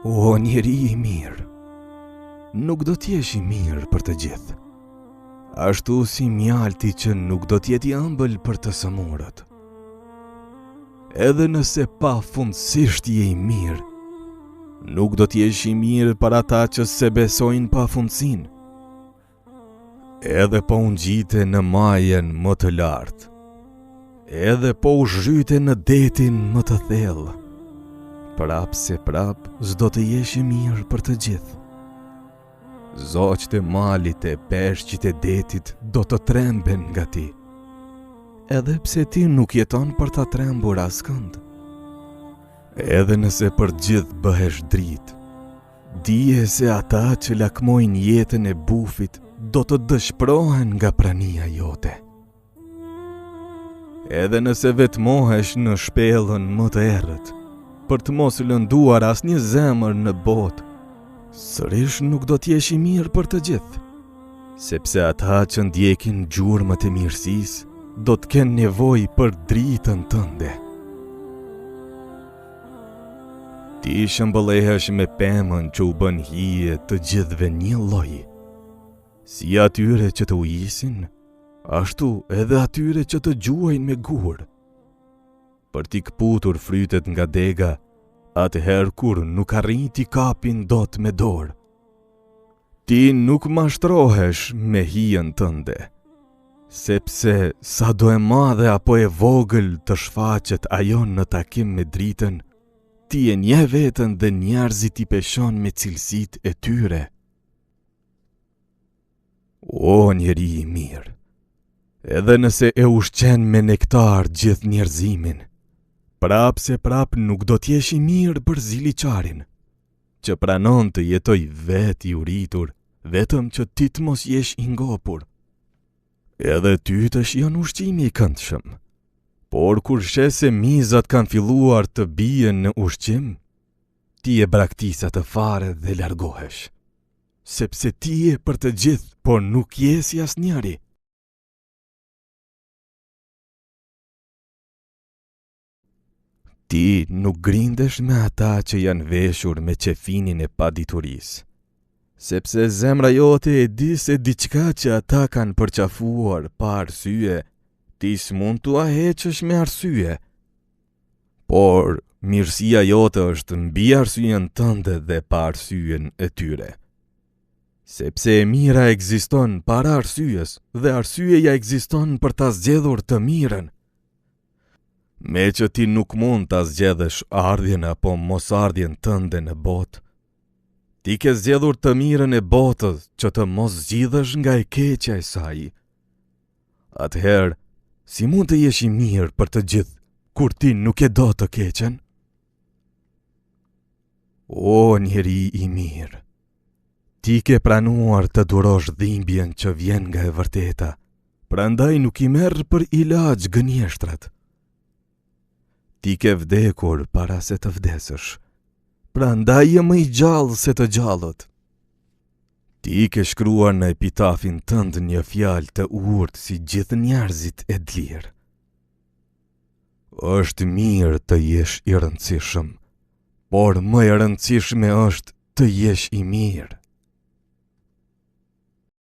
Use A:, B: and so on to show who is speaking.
A: O njeri i mirë, nuk do të jesh i mirë për të gjithë. Ashtu si mjalti që nuk do të jetë i ëmbël për të sëmurët. Edhe nëse pafundësisht je i mirë, nuk do të jesh i mirë për ata që s'e besojnë pafundësinë. Edhe po u ngjite në majën më të lartë, edhe po u zhyte në detin më të thellë, prapë se prapë s'do të jesh i mirë për të gjithë. Zogjtë e malit e peshqit e detit do të tremben nga ti, edhe pse ti nuk jeton për ta trembur askënd. Edhe nëse për gjithë bëhesh dritë, Dije se ata që lakmojnë jetën e bufit do të dëshpërohen nga prania jote. Edhe nëse vetmohesh në shpellën më të errët, për të mos lënduar asnjë zemër në botë, sërish nuk do të jesh i mirë për të gjithë, sepse ata që ndjekin gjurmët e mirësisë do të kenë nevojë për dritën tënde. Ti shëmbëllehesh me pemën që u bën hije të gjithëve njëlloj, si atyre që të ujisin, ashtu edhe atyre që të gjuajnë me gurë. Për t'i këputur frytet nga dega, atëherë kur nuk arrijnë t'i kapin dot me dorë. Ti nuk mashtrohesh me hijen tënde, sepse sado e madhe apo e vogël të shfaqet ajo në takim me dritën, ti e njeh veten dhe njerëzit i peshon me cilësitë e tyre. O njeri i mirë, edhe nëse e ushqen me nektar gjithë njerëzimin, prapë se prapë nuk do të jesh i mirë për ziliqarin. që pranon të jetojë vetë i uritur, vetëm që ti të mos jesh i ngopur. Edhe ty të shijon ushqimi i këndshëm. Por kur sheh se mizat kanë filluar të bien në ushqim, ti e braktis atë fare dhe largohesh. Sepse ti je për të gjithë, por nuk je si asnjëri. Ti nuk grindesh me ata që janë veshur me qefinin e paditurisë, sepse zemra jote e di se diçka që ata kanë përqafuar pa arsye, ti s'mund t'ua heqësh me arsye. Por, mirësia jote është mbi arsyen tënde dhe pa arsyen e tyre. Sepse e mira ekziston para arsyes dhe arsyeja ekziston për ta zgjedhur të mirën. Meqë ti nuk mund ta zgjedhësh ardhjen apo mosardhjen tënde në botë, ti ke zgjedhur të mirën e botës që të mos zgjidhesh nga e keqja e saj. Atëherë, si mund të jesh i mirë për të gjithë, kur ti nuk e do të keqen? O njeri i mirë, ti ke pranuar të durosh dhimbjen që vjen nga e vërteta, prandaj nuk i merr për ilaç gënjeshtrat. Ti ke vdekur para se të vdesësh, prandaj je më i gjallë se të gjallët. Ti ke shkruar në epitafin tënd një fjalë të urtë si gjithë njerëzit e dlirë. Është mirë të jesh i rëndësishëm, por më e rëndësishme është të jesh i mirë.